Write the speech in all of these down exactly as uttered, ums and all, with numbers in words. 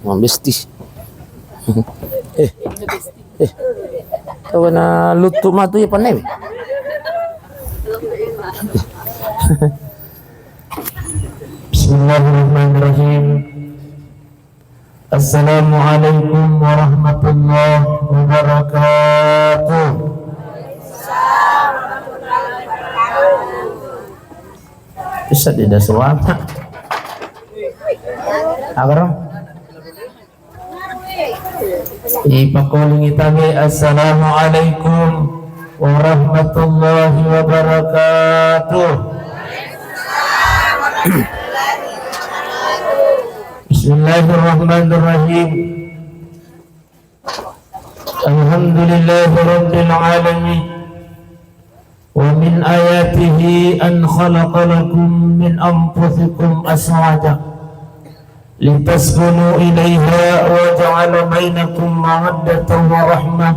Mambesti. Eh, eh. Tawana luttu matu ya panai. Bismillahirrahmanirrahim. Assalamualaikum warahmatullahi wabarakatuh. Bisa tidak suara? Apa? Ipakkolingi tabe, "Assalamualaikum warahmatullahi wabarakatuh." Bismillahirrahmanirrahim. Alhamdulillahirabbil alamin. Wa min ayatihi an khalaqa lakum min anfusikum azwaja litaskunu ilaiha wa ja'ala bainakum mawaddatan wa rahmah.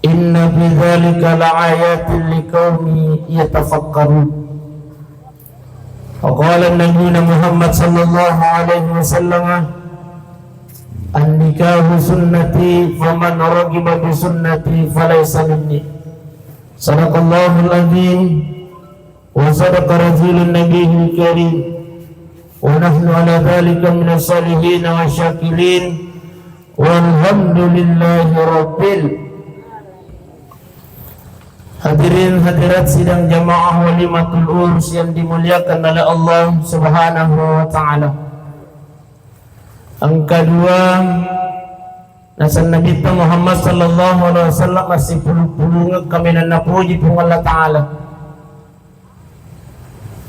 Inna fi dzalika laayatin liqaumin yatafakkarun. Wa qala Nabiyuna Muhammad sallallahu alaihi wasallam, "An-nikahu sunnati, faman raghiba bi sunnati falaysa minni." Sadaqallahul azim wa sadaqa rasulun nabiyul karim. Wa nahnu ala dzalika minas salihin wa syakilin. Walhamdulillahi rabbil. Hadirin hadirat sidang jamaah walimatul urs yang dimuliakan oleh Allah Subhanahu wa taala. Engka dua, nasenna Nabitta Muhammad sallallahu alaihi wasallam assipulung-pulungeng kaminang napoji Puang Allah Taala.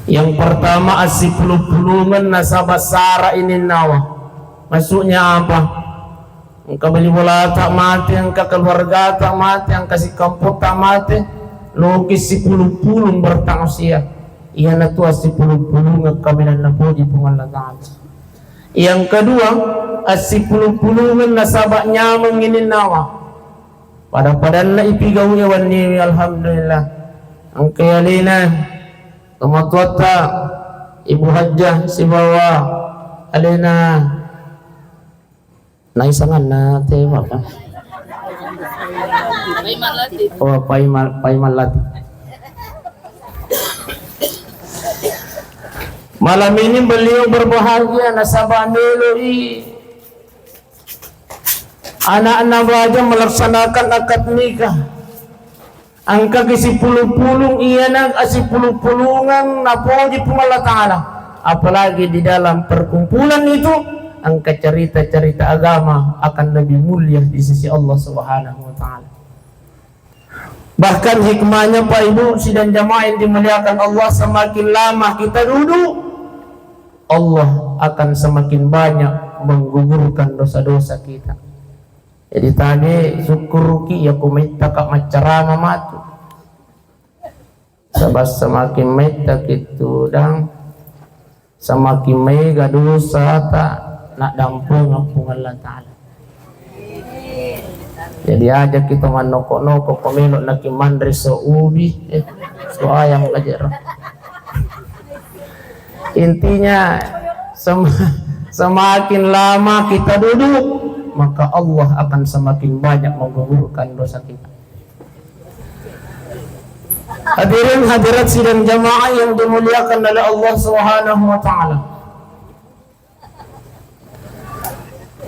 Yang pertama, assipulung-pulungeng nasaba sara ininnawa. Maksudnya apa? Engka bali bolata mate, engka keluargata mate, engka sikamputta mate, loki sipulung-pulung bertausiah. Iyanatu assipulung-pulungeng kaminang napoji Puang Allah Taala. Yang kedua, assipulung-pulungeng nasaba nyameng ininnawa. Pada-padanna ipigau'i wenniwi, alhamdulillah. Engka alena tomatoatta, Ibu Hajjah sibawa alena naisanganna te apa? Oh, Paimal, Paimal Lati. Malam ini beliau berbahagia nasaba meloi anakna baja melaksanakan akad nikah. Engkaki sipulung-pulung, iyana assipulung-pulungeng napoji Puang Allah Taala. Apalagi di dalam perkumpulan itu engka cerita-cerita agama akan lebih mulia di sisi Allah Subhanahu wa Taala. Bahkan hikmahnya, Pak Ibu, sidang jamaah yang dimuliakan Allah, semakin lama kita duduk, Allah akan semakin banyak menggugurkan dosa-dosa kita. Jadi, tabe sukkuruki ya ku maittaka maccarama matu. Sebab semakin maittaki tudang, semakin maega dosata naddampengeng Puang Allah Taala. Jadi, aja kita mannoko-noko, ko melo naki manre so ubi, eh, so ayam aja ro. Intinya, sem-, semakin lama kita duduk, maka Allah akan semakin banyak menggugurkan dosa kita. Hadirin hadirat sidang jamaah yang dimuliakan oleh Allah Subhanahu wa Taala.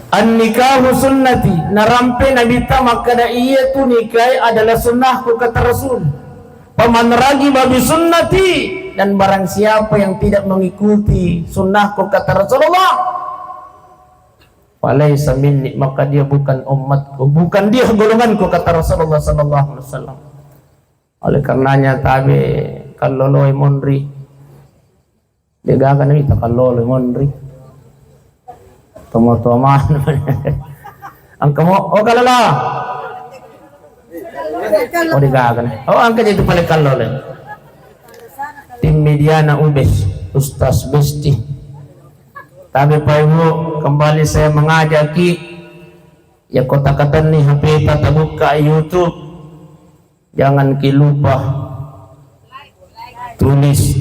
An-nikahu sunnati, narampe Nabitta makkeda, "Iyatu nikae adalah sunnahku," kata Rasul. "Faman raghiba bi sunnati," dan barang siapa yang tidak mengikuti sunnahku, kata Rasulullah, "falaisa minni," maka dia bukan umatku, bukan dia golonganku, kata Rasulullah sallallahu alaihi wasallam. Oleh karenanya, tabe kalloloe monri. Degaga nami ta kallolo monri. Tomo-tomo. Engka mo, oh, kalala. Oh, degaga na. Oh, engka jadi pale kallolo. Tim mediana Ubes, Ustaz Besti. Tabe Pak Ibu, kembali saya mengajak ki, ya, kota katenni H P ta, tabukka YouTube. Jangan ki lupa tulis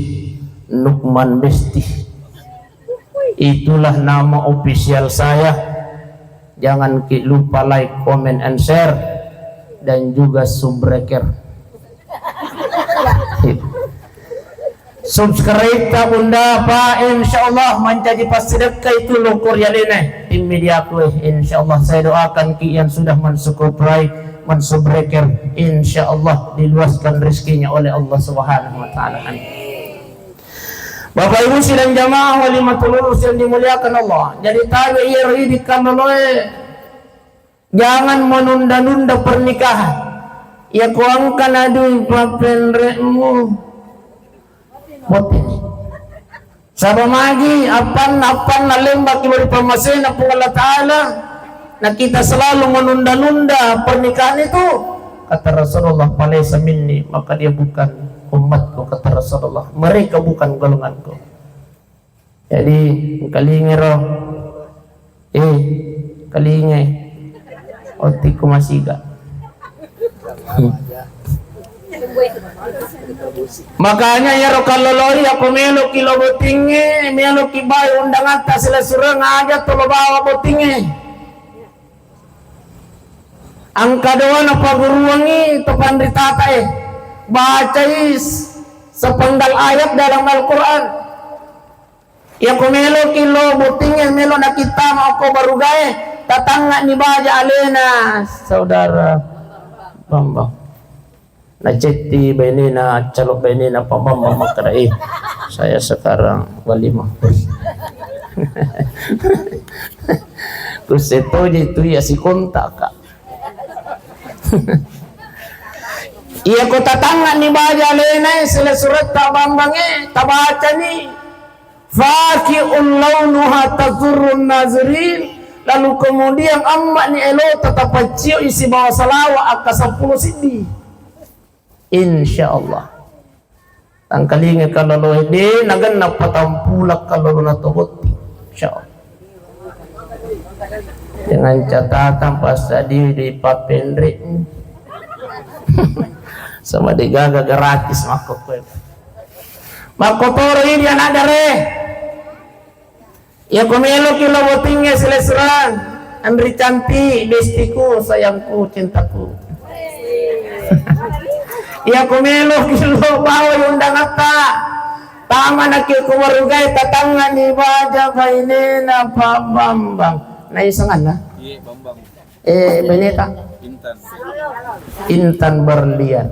Nukman Besti. Itulah nama official saya. Jangan ki lupa like, comment, and share, dan juga subscribe. Subscribe ta bunda, Pak, insyaallah mancaji passidekka itu lukur yalene tim mediaku, eh. Insyaallah saya doakan ki yang sudah mensubscribe, mensubscribe, insyaallah diluaskan rezekinya oleh Allah Subhanahu wa Ta'ala. Amin. Bapak Ibu sidang jamaah walimatul urus yang dimuliakan Allah. Jadi tabe iya ro idi kalloloe, jangan menunda-nunda pernikahan. Ya ko engka nadui papenrekmu. Botting. Saba magi appanna, appanna lembaki beri pammasena Puang Allah Ta'ala. Nah, kita selalu menunda-nunda pernikahan itu, kata Rasulullah, "Falaisa minni," maka dia bukan umatku, kata Rasulullah. Mereka bukan golonganku. Jadi, engkalingero. Eh, kalingai. Otiku masiga. Makanya iyaro kalloloi, ako meloki lo bottingnge, meloki bai undangatta silessureng, aja to lo bawa bottingnge. Engka doa napaguruangngi to panritata e, bacai s-, sepenggal ayat dalam Al-Quran. Iyako meloki lo bottingnge, melo nakittama okko barugae, tatangngani baja alena saudara Bambang. Nacetti bainena, calo bainena Pak Bambang makkeda, "Eh, saya sekarang walimah." Kusetoji tu iya sikontak, Kak. Iyako tatangngani baja alena, sila suretta Bambangnge, tabacani. Faqi'un launuha tasurrun nazirin. Lalu kemudian emma'ni elota tapaccioi sibawa salawa akka seppulo siddi. Insya Allah. Tangkalinga kalloloe de nagenna patampula kallolona to botting. Insya Allah. Dengan catatan passadio di papenre. Sama degaga gratis makkokkoe. Makkotoro idi anak dare. Iyako meloki lo bottingnge silessurang, Andri cantik, bestiku, sayangku, cintaku. Iyako meloki lo bawa undangatta, tamanaki ko warugae, tatangngani baja bainena Pak Bambang. Naisenganna? Iya, Bambang. Eh, beneta? Intan. Intan Berlian.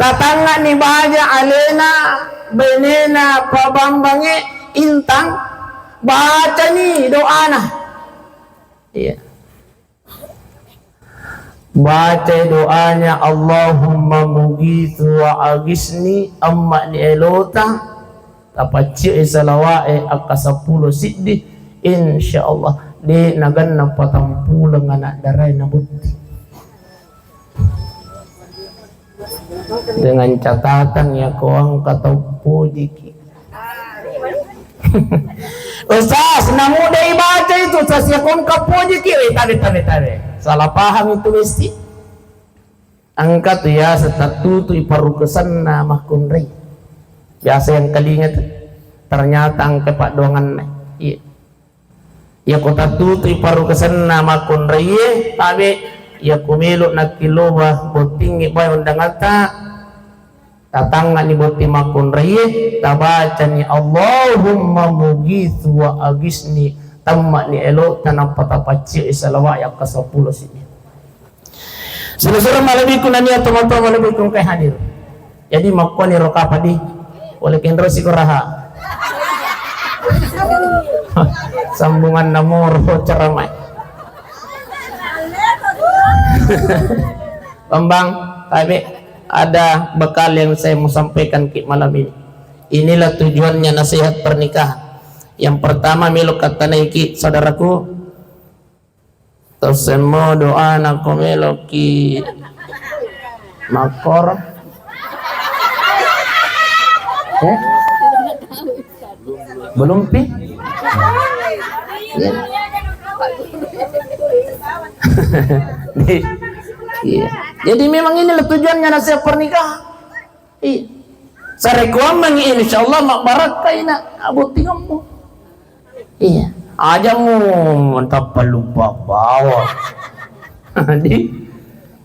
Tatangngani baja alena, benena Pak Bambangnge, Intan, bacani doana. Iya. Bacai doanya, "Allahumma mughitsu wa aghitsni," emma'ni elota, tapaccioi salawa'e akka seppulo siddi, insya Allah de nagenna patampuleng anak darae na botting. Dengan catatan, iyako engka tau pojiki. Ustaz, namudah ibaca itu, Ustaz, iyako engka pojiki. Eh, tabe, tabe, tabe. Salah paham itu mesti. Engka tu ya, setattu tu iparukesenna makkunrai. Biasa yang kalinga tu. Ternyata engka paddoanganna. Iya. Iyako tattutui parukesenna makkunraie, tabe, iyako melo nakkiloba bottingnge bae undangatta, tatangngani botting makkunraie, tabacani, "Allahumma mughitsu wa aghitsni," tamma'ni elota, nappa tapaccioi salawa'e akka seppulo siddi. Sura-sura malebbiku nennia tomatoa malebbiku engkae hadir. Jadi makkuani ro kapang di, pole kenro siko raha. Sambunganna moro ceramai. Bambang, tabe, ada bekal yang saya mau sampaikan ki malam ini. Inilah tujuannya nasihat pernikahan. Yang pertama, melo kattanai ki, saudaraku, Tosemmo doana ko meloki makkoro. Eh? Belum pi? Iya. Iya. Jadi memang inilah tujuannya nasihat pernikahan. Iya. Sarekkuammengngi, insyaallah mabbarakkai na abottingemmu. Iya. Aja mu mentappa lupa bawa. Di,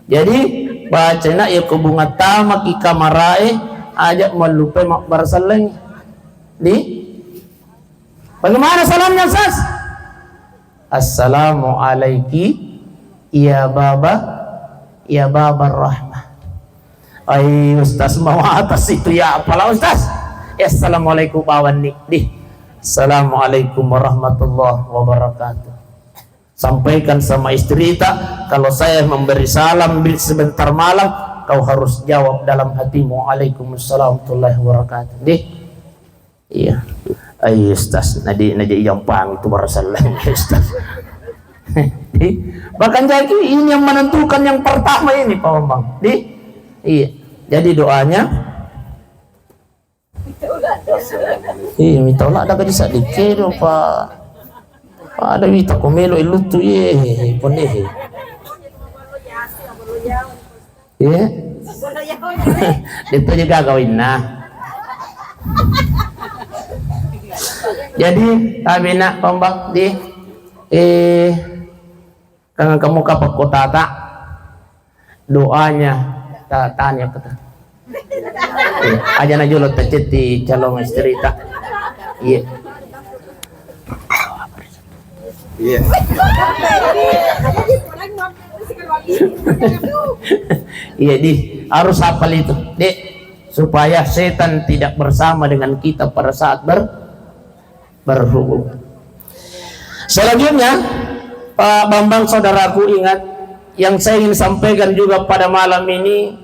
jadi, bacana iya ko bunga tamaki kamarae, aja mallupai mabbarasallengngi. Di? Bagaimana salamnya, Ustaz? Assalamu alaiki ya baba, ya baba rahmah. Ai, Ustaz, mau atas itu ya, apalah, Ustaz? Ya, assalamualaikum bawanni. Di. Assalamualaikum warahmatullahi wabarakatuh. Sampaikan sama istrita, kalau saya memberi salam di sebentar malam, kau harus jawab dalam hatimu, "Waalaikumsalam warahmatullahi wabarakatuh." Di. Iya. Ai, Ustaz, nadi, naja ijampang tu barasallengngi, Ustaz. Di, bahkan jadi ini yang menentukan yang pertama ini, Pak Bambang. Di, iya. Jadi doanya, iya, minta Allah ada kaji sadike do, Pak. Ada wita ko melo ilutu, ye, pone, he. Iya. Itu juga kawinna. Jadi, tabina Bambang di, eh, kang kamu kapakko tata doanya ta-, tanya kata. Eh, aja na jolo tacetti calon istrita. Iya. Iya. Iya, di, harus hafal itu, Dek, supaya setan tidak bersama dengan kita pada saat ber-, berhubung. Selanjutnya, Pak Bambang, saudaraku, ingat, yang saya ingin sampaikan juga pada malam ini,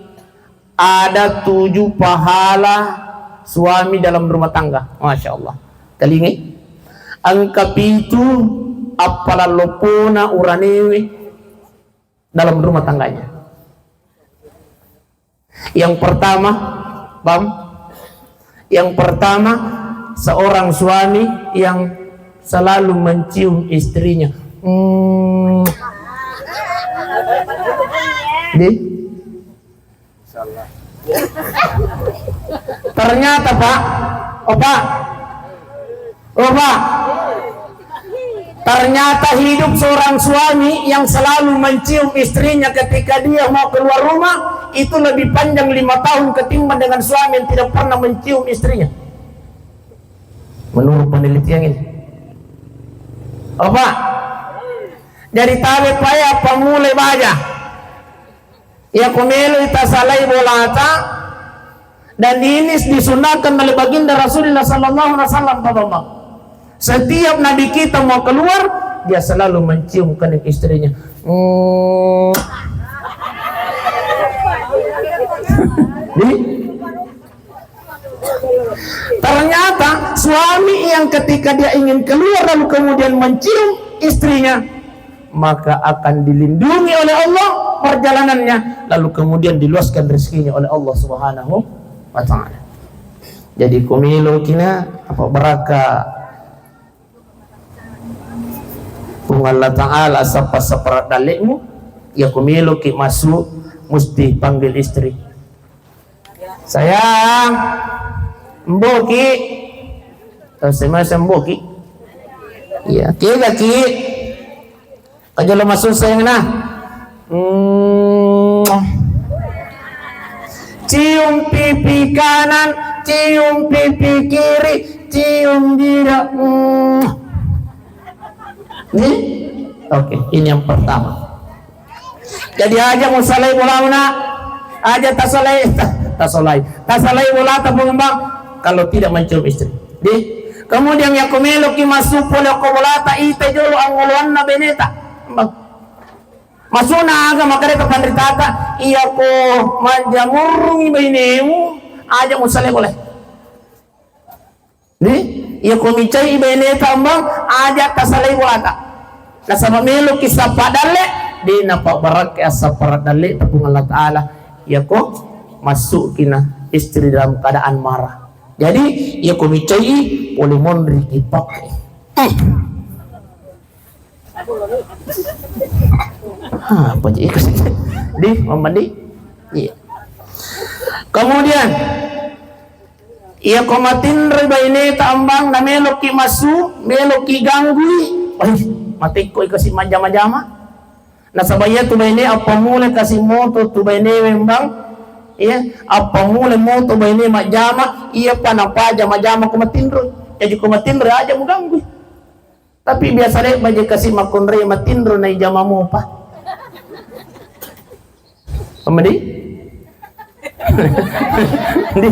ada tujuh pahala suami dalam rumah tangga. Masya Allah. Telingai. Engka pitu appalalloppona uranewe dalam rumah tangganya. Yang pertama, Bang, yang pertama, seorang suami yang selalu mencium istrinya. Hmm. Di? Ternyata, Pak, oh, Pak, oh, Pak, ternyata hidup seorang suami yang selalu mencium istrinya ketika dia mau keluar rumah, itu lebih panjang lima tahun ketimbang dengan suami yang tidak pernah mencium istrinya. Menurut penelitian ini. Oh, Pak, jadi tabe paya pamulai baja. Iya, ko meloi tasalai bolata, dan ini disunahkan oleh Baginda Rasulullah sallallahu alaihi wasallam, Pak Bambang. Setiap Nabi kita mau keluar, dia selalu mencium kening istrinya. Hmm. Jadi, ternyata suami yang ketika dia ingin keluar lalu kemudian mencium istrinya, maka akan dilindungi oleh Allah perjalanannya, lalu kemudian diluaskan rezekinya oleh Allah Subhanahu wa Ta'ala. Jadi, kumilo kina apa baraka Puang Allah Ta'ala sappa-sappa dalle'mu, ya kumiloki masuk, mesti panggil istri. Sayang, mboki. Tahu saya masa mboki? Iya, kega ki? Kajolo masuk sayang nah. Hmm. Cium pipi kanan, cium pipi kiri, cium jidat. Hmm. Nih? Oke, ini yang pertama. Jadi aja musalai bolana, aja tasalai, tasalai, tasalai bolata Pak Bambang kalau tidak mencium istri. Di, kemudian ya kumeloki masuk pole ko bolata, ita jolo angoloanna beneta. Bang. Masuna aga makareta panritata, iya ko majamurrungi bainemu, aja musalai boleh. Di, iya ko micai beneta Bambang, aja tasalai bolata. Nasaba meloki sappa dalle, de napabarakke assappa dalle tepung Allah Ta'ala. Iya ko masuk kina istri dalam keadaan marah. Jadi, iya ko micai, boleh monri kipake. Eh. Ah, apa je? Di, Mama Di. Iya. Kemudian, Iyako matinroi baineta, Mbang, nameloki massu, meloki ganggui, wah, matekkoi kasi majjama-jama. Nasaba iyatu baine appammula kasi moto tu bainewe, Mbang. Iya, appammula moto baine majjama, iyapa napajama-jama ko matinroi. Jaji ko matinroi aja muganggui. Tapi biasa le'ba je kasi makkunrai matinro naijama mopa. Pemedi? Di.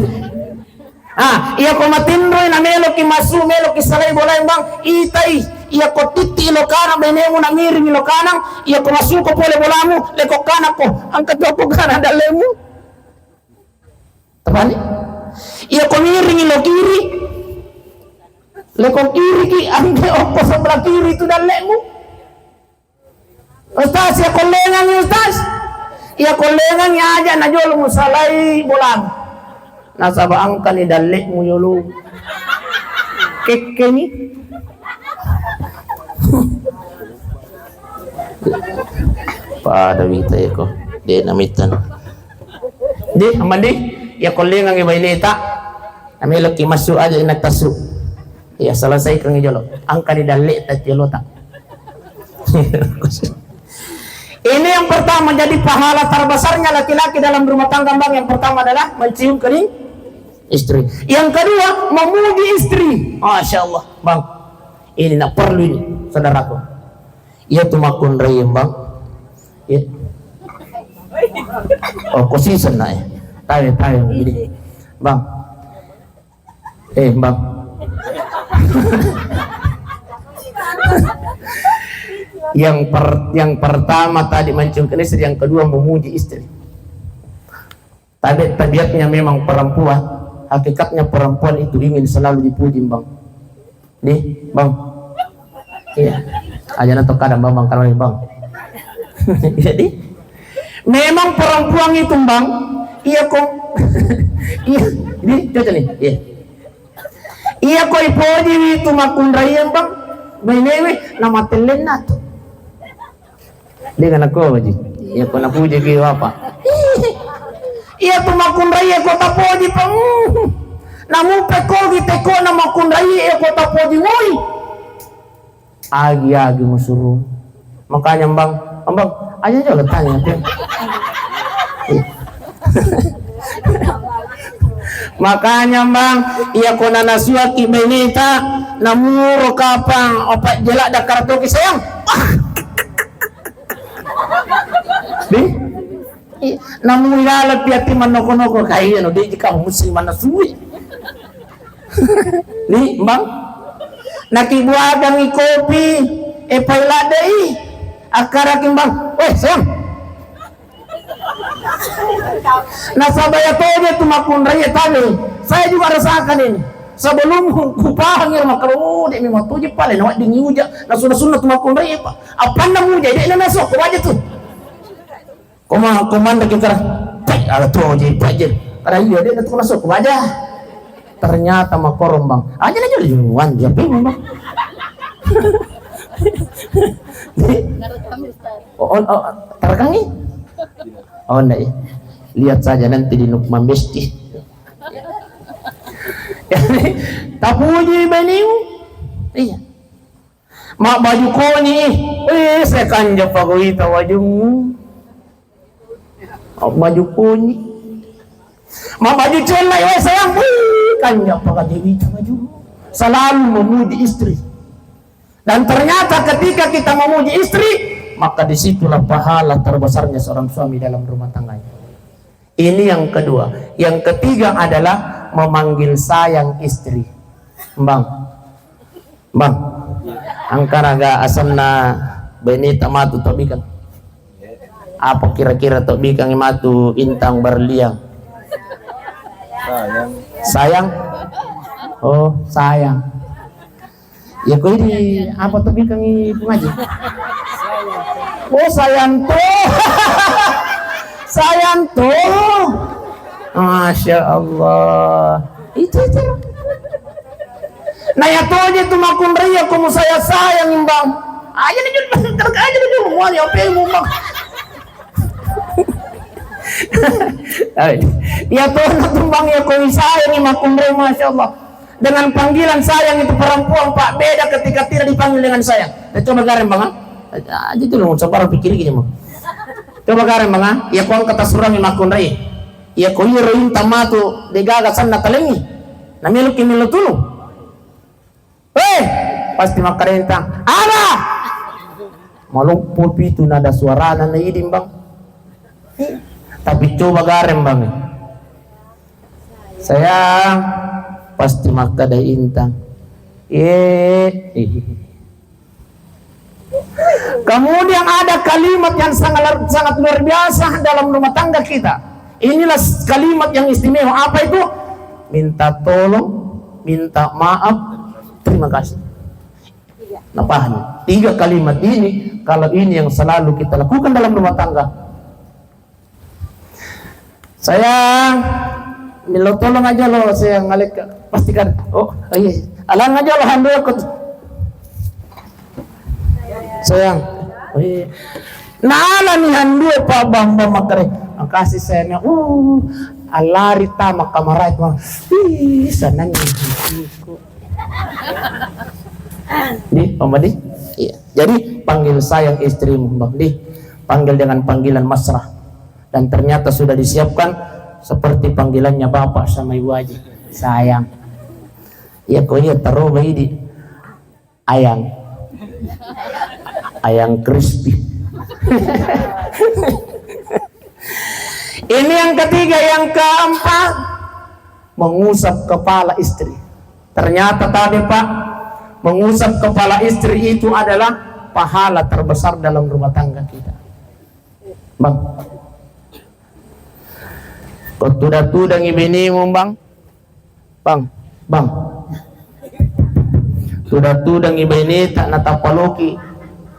Ah, iya ko matinroi na meloki massu, meloki salai bolae, Mbang, itai, iya ko titti lokana bainemu na miringi lokana, iya ko massuko pole bolamu, leko kanako, angka joko kana dallemu. Tapani? Iya ko miringi lo kiri. Leko kiri ki, angge okko sebelah kiri tu dallemu. Ustaz, iya kollengangi, Ustaz. Iya kollengangi aja na jolo musalai bolam. Nasaba angkani dallemu jolo. Kekkeni. Pada wita iko. De namitan. Di, Amandi, iya kollengangi baineta. Nameloki massu aja ina tassu. Iya, selesaikangi jolo. Angkani dalleta jolota. Ini yang pertama, jadi pahala terbesarnya laki-laki dalam rumah tangga, Bang, yang pertama adalah mencium kening istri. Yang kedua, memuji istri. Masya Allah, Bang. Ini nak perlu ini, saudaraku. Iya tu makkunrai, Bang. Iya. Oh, kosisen nak, eh. Tahu, tahu, ini. Bang. Eh, Bang. Yang per-, yang pertama tadi mencium istri, yang kedua memuji istri. Tabi-, tabiatnya memang perempuan, hakikatnya perempuan itu ingin selalu dipuji, Bang. Di, Bang. Iya. Aja na to kadang, Bang, Bang, kadang, Bang. Jadi, memang perempuan itu, Bang, iya ko, iya, di, coba nih, iya. Iya ko ipoji wi tu makkunrai, Bang, bainewe, na matellenna tu. De kana ko ji. Iya ko napuji ki bapa. Iya tu makkunrai iya ko tapoji pa. Namu pekko gi teko na makkunrai iya ko tapoji woi. Agi-agi musuru. Makanya, Bang, Bang, aja jolo tanya tu. Makanya, Bang, iya ko nanasuaki baineta, namuro kapang opat jela dakar toki sayang. Di? Namu ilaleng piatti mannoko-noko, kaiya no, de jika musim mana suwi. Ni, Bang. Nakibuakangi kopi, e, pailadde i. Akkaraki, Bang. Weh, sayang. Nasaba iya toje tu makkunrai tabe. Saya juga rasakan ini. Sebelum ku-, kupahang iro makkeda, oh, de memang toje pale, na wedding uja. Nasunna-sunna tu makkunrai, Pak. Appanna muja, de na naso, ku baja tu. Koma-, komanreki kara, pai, ala toje, paje. Kara iya, de na tu naso, ku baja. Ternyata makorong, Bang. Aja na jolo juan, dia pe memang. Oh, oh, oh, terekangi? Oh, ndak, iya. Lihat saja nanti di Nukman Besti. Tapuji baniu. Iya. Mabbaju koni, eh, saya kanja pagoita wajummu. Mabbaju koni. Mabbaju cella, eh, sayang, eh, kanja pagoita wajummu. Selalu memuji istri. Dan ternyata ketika kita memuji istri, maka disitulah pahala terbesarnya seorang suami dalam rumah tangganya. Ini yang kedua. Yang ketiga adalah memanggil sayang istri. Bang, Bang, angkaraga asenna beneta matu tobikeng. Apa kira-kira tobikeng matu intang berlian? Sayang. Sayang? Oh, sayang. Ya, kau ini apa tobikeng i pengaji? Oh, Sayanto. Sayanto. Masya Allah. Itu, itu. Nah, ya toje tu makkunrai iya ko musaya sayang, Bang. Aja ni jul, terka aja ni jul, wah, ya pe mu, Bang. Iya tona tu bang, iya ko isayang ni makkunrai, masya Allah. Dengan panggilan sayang itu perempuan, Pak, beda ketika tidak dipanggil dengan sayang. Kita coba gareng bang, ah. Aja tu lo sabar pikir gini mau. Coba gareng bang, ah. Iya ko angka tasurang ni makkunrai. Iya ko iya rointa matu degaga sanna talengi. Namilu ki milu tulu. Weh, pasti makkadai intang, "Ada!" Maloppo pitu nada suarana na iding, Bang. Tapi coba gareng, Bang. Sayang, pasti makkadai intang. Ye. Kemudian ada kalimat yang sangat, sangat luar biasa dalam rumah tangga kita. Inilah kalimat yang istimewa. Apa itu? Minta tolong, minta maaf, terima kasih. Nah, paham? Tiga kalimat ini, kalau ini yang selalu kita lakukan dalam rumah tangga, "Sayang, melo tolong aja lo, sayang, aleka." Pastikan, "Oh, iya. Alang aja lo, handu aku." "Sayang." "Oh, iya." Nala ni handu, Pak Bambang makare. "Makasih, sayang." Uh, alari tama kamar itu. Ih, senang hatiku. Di, Mama Di? Iya. Jadi, panggil sayang istrimu, Bang Di. Panggil dengan panggilan mesra. Dan ternyata sudah disiapkan seperti panggilannya bapak sama ibu haji. Sayang. Iya, kok iya, taruh bayi di ayang. Ayang crispy. Ini yang ketiga, yang keempat, mengusap kepala istri. Ternyata tabe, Pak, mengusap kepala istri itu adalah pahala terbesar dalam rumah tangga kita. Bang, ko tuda-tudangi benemu, Bang. Bang, Bang. Tuda-tudangi beneta, natappaloki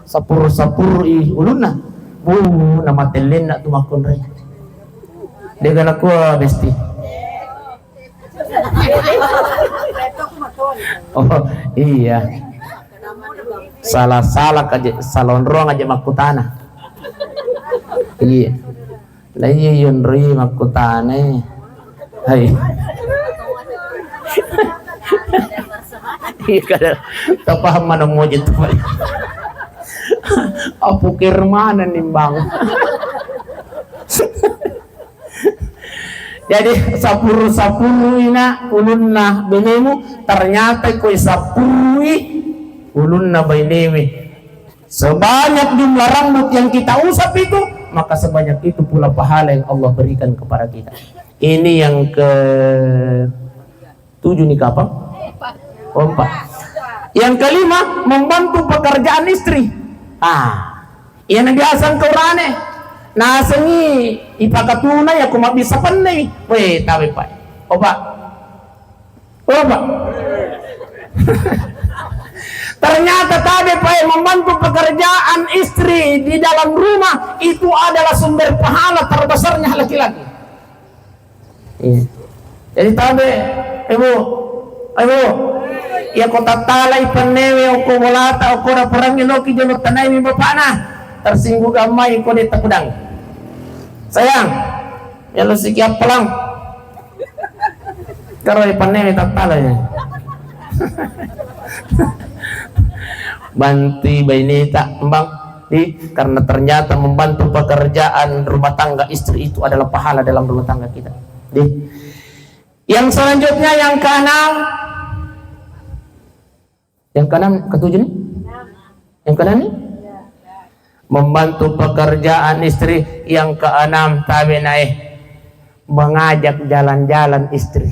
sapuru-sapurui ulunna. Bu, namatellenna tu makkunrai. Dega nakua besti. Oh, iya. Salah-salah aja, salonrong aja makkutana. Iya. Lah iya, iya, nri makkutana. Hai. Iya, kada tapaham mana muji tu. Apukir mana nimbang. Jadi, sapuru-sapuruina ulunna benemu, ternyata koi sapurui ulunna bainewe. Sebanyak jumlah rambut yang kita usap itu, maka sebanyak itu pula pahala yang Allah berikan kepada kita. Ini yang ke tujuh nih, kapang? Oh, empat. Yang kelima, membantu pekerjaan istri. Ah, iya na biasa engkau rane. Nasengi ipakatuna ya, ku mabbissa penne. Weh, tabe, Pak. Oh, Pak. Oh, Pak. Ternyata tabe, Pak, membantu pekerjaan istri di dalam rumah itu adalah sumber pahala terbesarnya laki-laki. Iya. Jadi tabe, Ibu, Ibu, iya ko tattalai pennewe, okko bolata, okko daporangnge, loki jolo tanai mi bapakna, tersinggung amai ko de takudang. Sayang, ya lo siki appalang. Karo pennewe tattalai. Bantu baineta, Bang. Di, karena ternyata membantu pekerjaan rumah tangga istri itu adalah pahala dalam rumah tangga kita. Di. Yang selanjutnya, yang keenam. Yang keenam, ketujuh nih? Yang keenam nih? Membantu pekerjaan istri. Yang keenam, tabe nae. Mengajak jalan-jalan istri.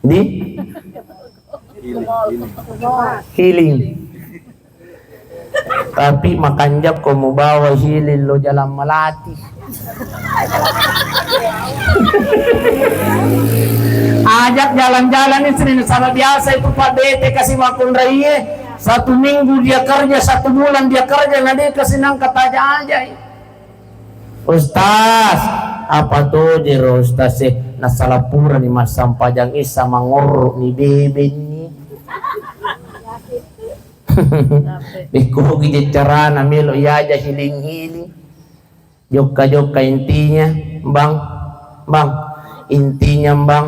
Di? Healing. Tapi makanjak ko mubawa healing lo jalan melati. Ajak jalan-jalan istri, nasaba biasa itu, Pak, bete kasi makkunraie. Satu minggu dia kerja, satu bulan dia kerja, na de kasi nangka taja-ajai. Ustaz, apa tojero Ustaz e? Nasalapurani massampajang Isya mangorro ni bebenni. Bekkogi je carana melo iaja hiling-hiling. Jokka-jokka intinya, Bang, Bang, intinya, Bang,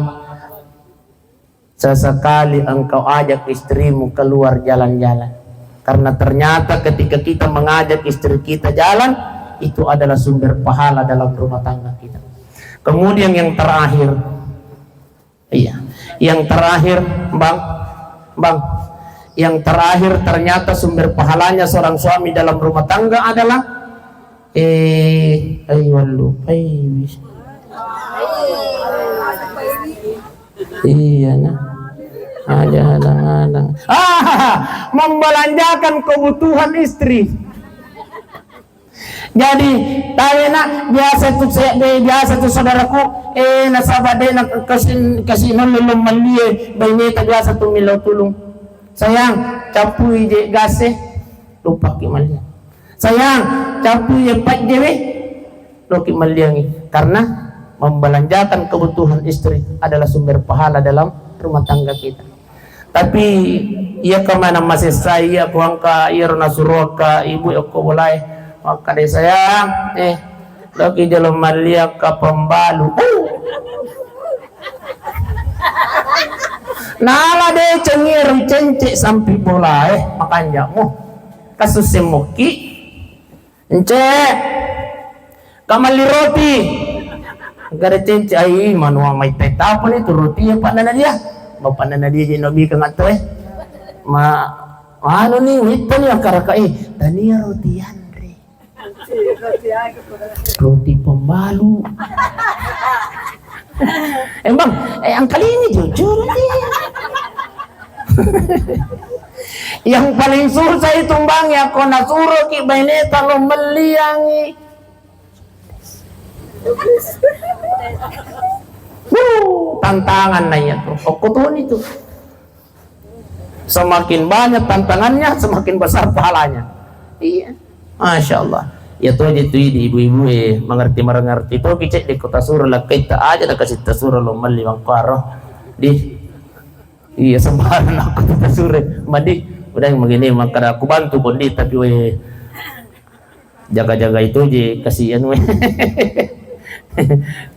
sesekali engkau ajak istrimu keluar jalan-jalan. Karena ternyata ketika kita mengajak istri kita jalan, itu adalah sumber pahala dalam rumah tangga kita. Kemudian yang terakhir, iya, yang terakhir, Bang, Bang, yang terakhir ternyata sumber pahalanya seorang suami dalam rumah tangga adalah, eh, ayo lupa, eh, wis. Iya, nah. Aja hadang-hadang. Ah, membelanjakan kebutuhan istri. Jadi, tawe, Nak, biasa tu se-, be-, biasa tu saudaraku, eh, nasaba de' na kasi-, kasi' nolli lo mellie, baineta biasa tu millau tulung. Sayang, cappui je gas e, lupaki melliang. Sayang, cappui je pajje we, loki melliangi. Karena membelanjakan kebutuhan istri adalah sumber pahala dalam rumah tangga kita. Tapi iya ka maneng masessai iya ko engka iyaro nasuroka ibu e okko bolae. Makkeda, "Sayang, eh, loki jolo malliang ka pembalu." Uh. Nala deceng iyaro cence sampi bolae, makanja' mo. Kasusse mokki. Ence, kamalli roti. Gare cence, ai, manua mai teta apa ni tu roti ya, Pak Nanadia? Bapak Nanadia je nabi ka ngato, eh. Ma, anu ni, wita ni akara ka, eh, tania roti anre. Roti pembalu. Emang, eh, angkali ini jujur ni. Yang paling susah itu, Bang, ya, ko nasuroki baineta lo melliangi. Wuh, tantangan nanya tuh. Okko tuh itu. Semakin banyak tantangannya, semakin besar pahalanya. Iya. Masya Allah. Ya tuh aja tuh di ibu-ibu eh, mengerti-mengerti tuh kicek di kota suro lakkaita aja dah kasih tasuro lo melli bangkuaro. Di Iya, sembarang aku tuh sure. Mandi, udah yang begini, maka aku bantu kondi, tapi we, jaga-jaga itu je, kasihan we.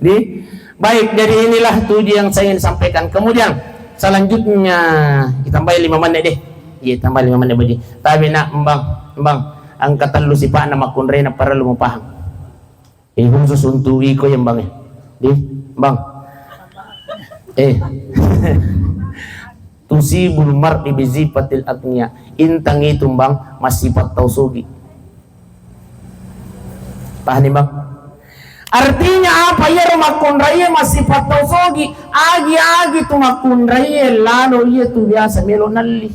Di, baik, jadi inilah tujuh yang saya ingin sampaikan. Kemudian, selanjutnya, ditambahi lima menit deh. Iya, tambah lima menit, Baji. Tapi nak, Bang, Bang, angka tellu sipa'na makkunraie parellu mupahang. Eh, khusus untuk iko yang Bang, eh. Di, Bang. Eh. Tusibul mar'i bizifatil agniya. Intang itu, Bang, massifat tau sogi. Paham ni, Bang? Artinya apa? Iya ro makkunraie massifat tau sogi. Agi-agi tu makkunraie lalo iya tu biasa melo nalli.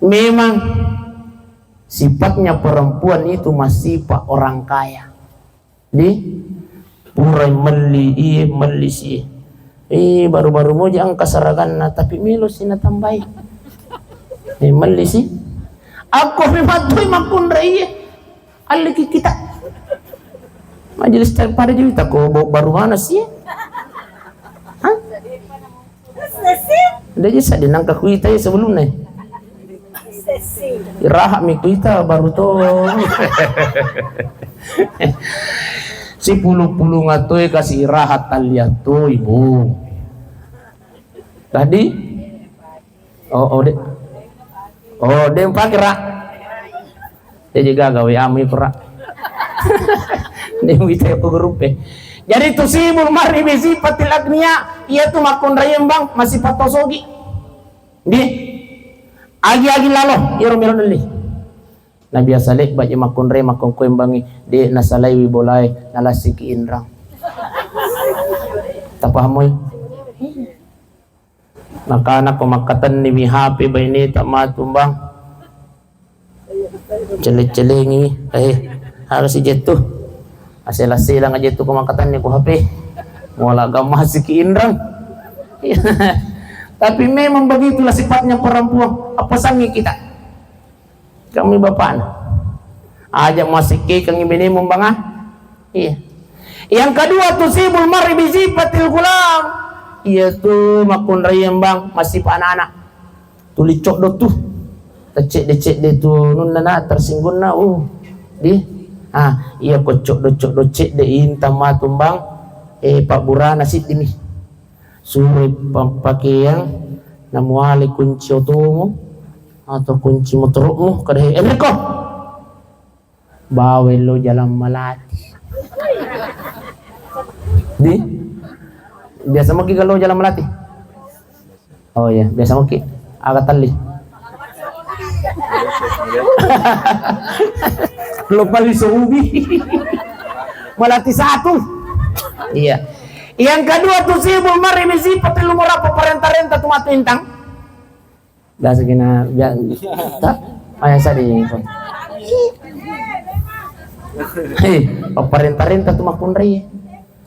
Memang sifatnya perempuan itu massifat orang kaya. Di, purai melli iye, melli si. Eh, baru-baru moja angka saraganna, tapi melo si natambai. Eh, melli si. Aku memang tu makkunrai iye. Alleki kita. Majelis pada cerita ko baru mana si? Hah? Udah aja sadde nangka kuita ya sebelumnya. Iraha mi kuita baru to. Sipulu-pulu ngatoi kasih iraha talia to ibu. Tadi? Oh, oh, dek. Oh, dek pakai rak. Jadi gaga W A mu iku, Ra. Dia wita ko grup e. Jadi tusibul mar'i bi sifatil agniya, iya tu makkunraie Bang, massifat tau sogi. Di agi-agi lalo, iro melo nelli. Na biasa lek baje makkunrai makkongkoe Bangi, de nasalaiwi bolae, nalassiki inrang. Tapaham moi? Nakana ko makkatenni mi H P baineta matu, Bang. Cele-celengi mi. Eh, harus ijettu. Asela-selang aja tu ko makkatenni ko H P. Mola gamasiki inrang. Tapi memang begitulah sifatnya perempuan. Apa sangi kita? Kami bapakna. Aja masikkikangngi benemu, Bang, ah. Iya. Yang kedua, tusibul mar'i bi sifatil gulam. Iya tu makkunraiang, Bang, massifa anak-anak. Tuli coddo tu. Tacedde-cedde tu nunna na tersinggungna, uh. Di. Ah, iya ko coddo-coddo cedde intang matu, Bang. Eh, pabburana siddimi. Suroi pa-, pakeang, namuale kunci otomu atau kunci motormu, kada he, enreko. Bawai lo jalan malati. Di? Biasa maki kalau jalan malati? Oh iya, biasa maki. Aga talli. Lo pali so ubi. Malati satu. Iya. Yang kedua tu sibul mari misipa tellu murapa parenta-renta tu matu intang. Biasa kena, bia-, ta? Maya sadi. Hei, parenta-renta tu makkunrai.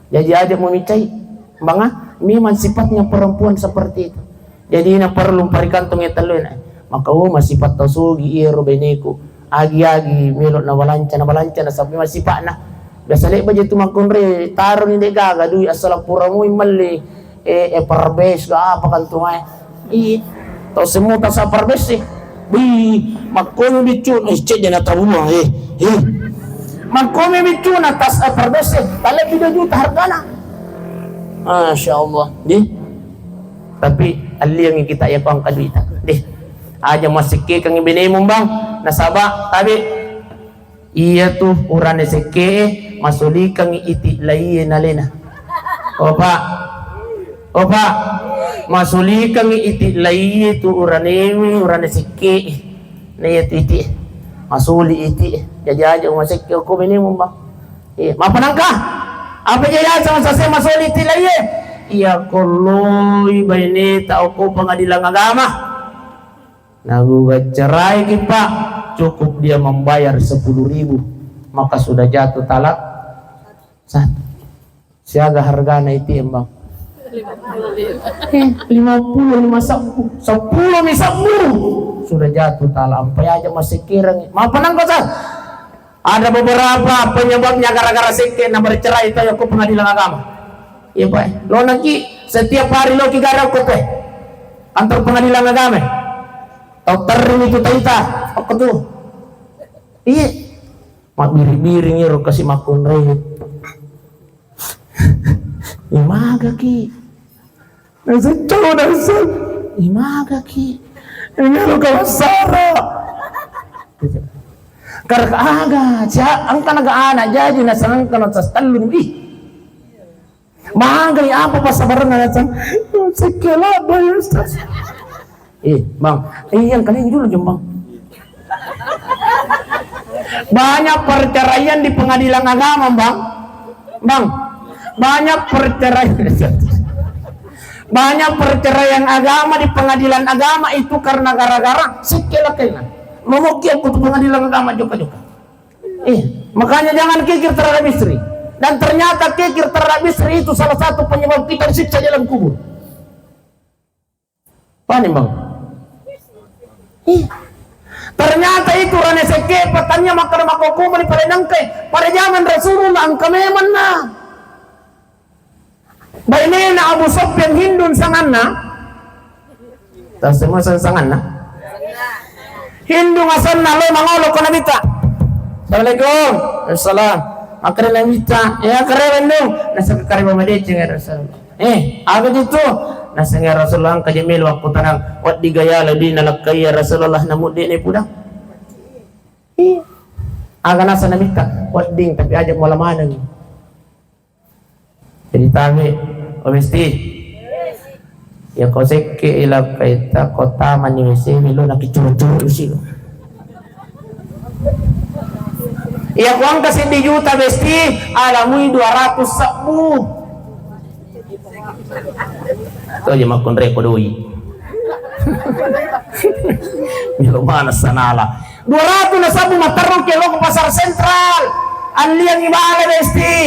Jaji aja mau micai. Banga, memang sifatnya perempuan seperti itu. Jadi na perlu parikantong ya tellu na. Maka oh, masih sifat tau sogi iyaro beneku. Agi-agi melo na balanca, na balanca na sampai masih sifat na. Biasa leq baje tu makkunrai, taro ni de gaga dui asal pura mui melli. Eh, eh, parbes ga apa kan tu mai. Iya. Tau semua tasa parbes sih. Wih, makkomi biccu, eh, cek jana tabuang, eh, eh. Makkomi biccu na tas, eh, parbes sih. Tale video juta hargana. Masya Allah. Deh. Tapi alliangi kita ya kuang kaduita. Deh. Aja masikkikangi benemu, Bang. Nasaba tabe Iyatu urane sekke'e masulikangngi iti laie nalena. Opa. Opa. Masulikangngi iti laie tu uranewe urane sekke'e. Na iyatu iti. Masuli iti. Jaji aja uma sekke ko benemu, Bang. Iya, mapanangka. Apa je yaseng sase masuli iti laie? Iya kolloi baineta okko pengadilan agama. Nagugat cerai ki, Pak, cukup dia membayar sepuluh ribu, maka sudah jatuh talak satu. Siaga hargana iti, Bang? Eh, lima puluh, lima sabbu, sepuluh mi sabbu. Sudah jatuh talak, ampai aja masih kirang. Mapanangka, Sa? Ada beberapa penyebabnya gara-gara sekke na bercerai to yako pengadilan agama. Iya, Pak. Lo naki setiap hari lo ki gara ko te. Kantor pengadilan agama. Tau terring itu taita. Apa tu? Iya. Mabbiri-biring iro kasi makkunrai. Imaga ki. Nasecco naseng. Imaga ki. Ini lo kawassara. Karena aga, cia, engka naga anak jaji naseng engka na tas tellu. Ih. Magai apa passabarenna naseng? Sekkela boy Ustaz. Eh, Bang, eh, yang kalian dulu, Jom, Bang. Banyak perceraian di pengadilan agama, Bang. Bang, banyak perceraian. Banyak perceraian agama di pengadilan agama itu karena gara-gara sekkela kena. Memoki aku tu pengadilan agama joka-joka. Eh, makanya jangan kikir terhadap istri. Dan ternyata kikir terhadap istri itu salah satu penyebab kita disiksa di dalam kubur. Paham, Bang? Iya. Ternyata itu rane sekke, petanya makan makokuma di pada nangke. Pada zaman Rasulullah engka memang na. Bainena Abu Sufyan Hindun sanganna. Tasemua sanganna. Hindun asanna lo mangolo ko Nabitta. Assalamualaikum. Waalaikumsalam. Makare Nabitta. Ya kare Hindun. Nasaka kare mama deceng ya Rasulullah. Eh, aga itu? Naseng ya Rasulullah, engka je melo aku tanang. Waddi gaya lebih nalakkai ya Rasulullah, namu de ne pudang. Iya. Aga nasa Nabitta? Wadding, tapi aja mula maneng. Jadi tame, oh Besti. Ya ko sekke ila kaita ko tamani W C mi lo nakicuru-curu si. Ya ko angka seddi juta Besti, alamui dua ratus sebbu. To je makkunrai ko doi. Milo mana sanala. Dua ratus nasabbu materru ke lo ko pasar sentral. Alliang ibale Besti.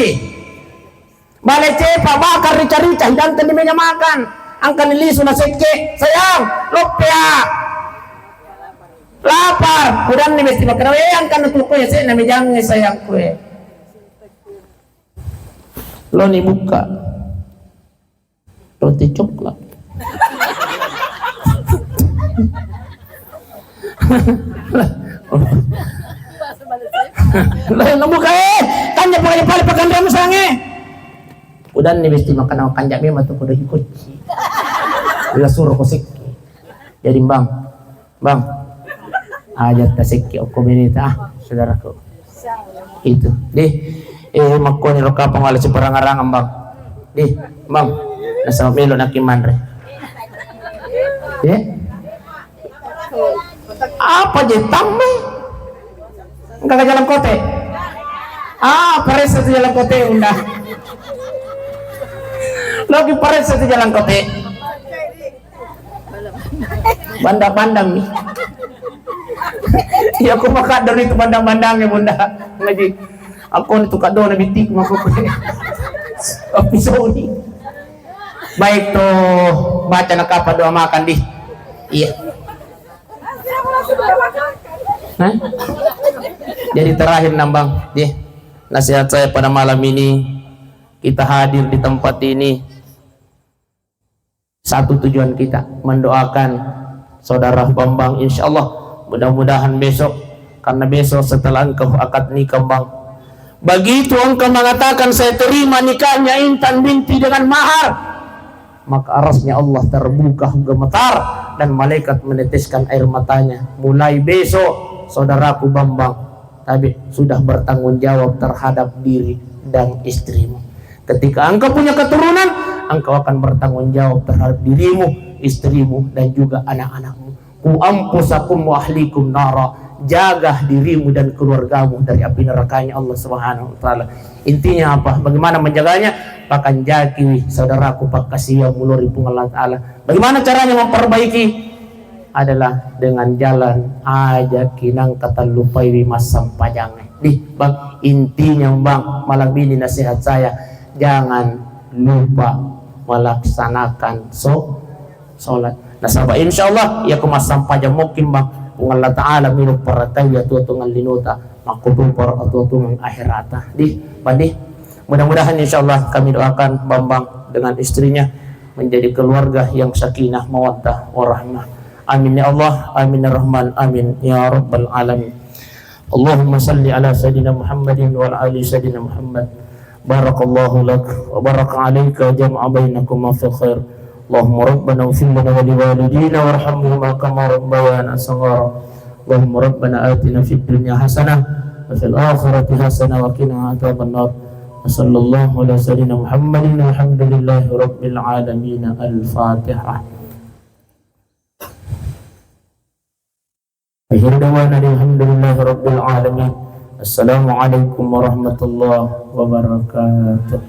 Bale cepa, bakar rica-rica, hidangkan di meja makan. Angka ni lisu na sekke, sayang, loppea. Lapar, udanni Besti makkeda, eh, angka na tu kue, se na mejangnge sayang kue. Lo ni buka. Roti coklat. Lo nabuka, eh, kanja pale-pale pakanramu sange. Udanni besti makkana kanja memang tu podo ikocci. Ila suro ko sikki. Jadi, Bang, Bang, aja tasekki okko beneta, ah, saudaraku. Itu, deh. Eh, makkoni ro kapang wala siparangarang, Bang. Deh, Bang. Nasaba melo naki manre. Eh? Apa je tambai? Engka ke jalan kote? Ah, paressa tu jalan kote, Bunda. Loki paressa tu jalan kote. Bandang-bandang ni. Iya, aku maka dari itu bandang-bandangnya, Bunda. Ngaji. Aku itu kado na bitik mako. Tapi sorry. Baik tuh, baca nak apa doa makan di. Iya. Hah? Jadi terakhir nambang, di nasihat saya pada malam ini, kita hadir di tempat ini satu tujuan kita, mendoakan saudara Bambang, insya Allah mudah-mudahan besok, karena besok setelah engkau akad nikah, Bang, begitu engkau mengatakan saya terima nikahnya Intan binti dengan mahar, maka arasnya Allah terbuka gemetar dan malaikat meneteskan air matanya. Mulai besok, saudaraku Bambang, tapi sudah bertanggung jawab terhadap diri dan istrimu. Ketika engkau punya keturunan, engkau akan bertanggung jawab terhadap dirimu, istrimu, dan juga anak-anakmu. Ku anfusakum wa ahlikum nara. Jaga dirimu dan keluargamu dari api nerakanya Allah Subhanahu wa Ta'ala. Intinya apa? Bagaimana menjaganya? Pakanjaki, saudaraku, pakkasiwiang mulori Puang Allah Ta'ala. Bagaimana caranya memperbaiki? Adalah dengan jalan aja kinang katallupaiwi massampajang. Di, Bang, intinya, Bang, malam ini nasihat saya, jangan lupa melaksanakan so-, sholat. Nasaba, insya Allah, iya ku massampajang mukkin, Bang, Puang Allah Ta'ala melo parakaiwi atuo-tuongeng linota, makkutoparo atuo-tuongeng akhirata. Di, Bang, di. Mudah-mudahan, insya Allah, kami doakan Bambang dengan istrinya menjadi keluarga yang sakinah, mawaddah, warahmah. Amin ya Allah, amin ya Rahman, amin ya Rabbal Alamin. اللهم صل على سيدنا محمد وعلى آل سيدنا محمد. بارك الله لك وبارك عليك وجمع بينكما في الخير. اللهم ربنا اغفر لنا ولوالدينا وارحمهما كما ربيانا صغارا. اللهم ربنا آتنا في الدنيا حسنة وفي الآخرة حسنة وقنا عذاب النار. وصلى الله على سيدنا محمد والحمد لله رب العالمين. الفاتحة. آخر دعوانا الحمد لله رب العالمين. السلام عليكم ورحمة الله وبركاته.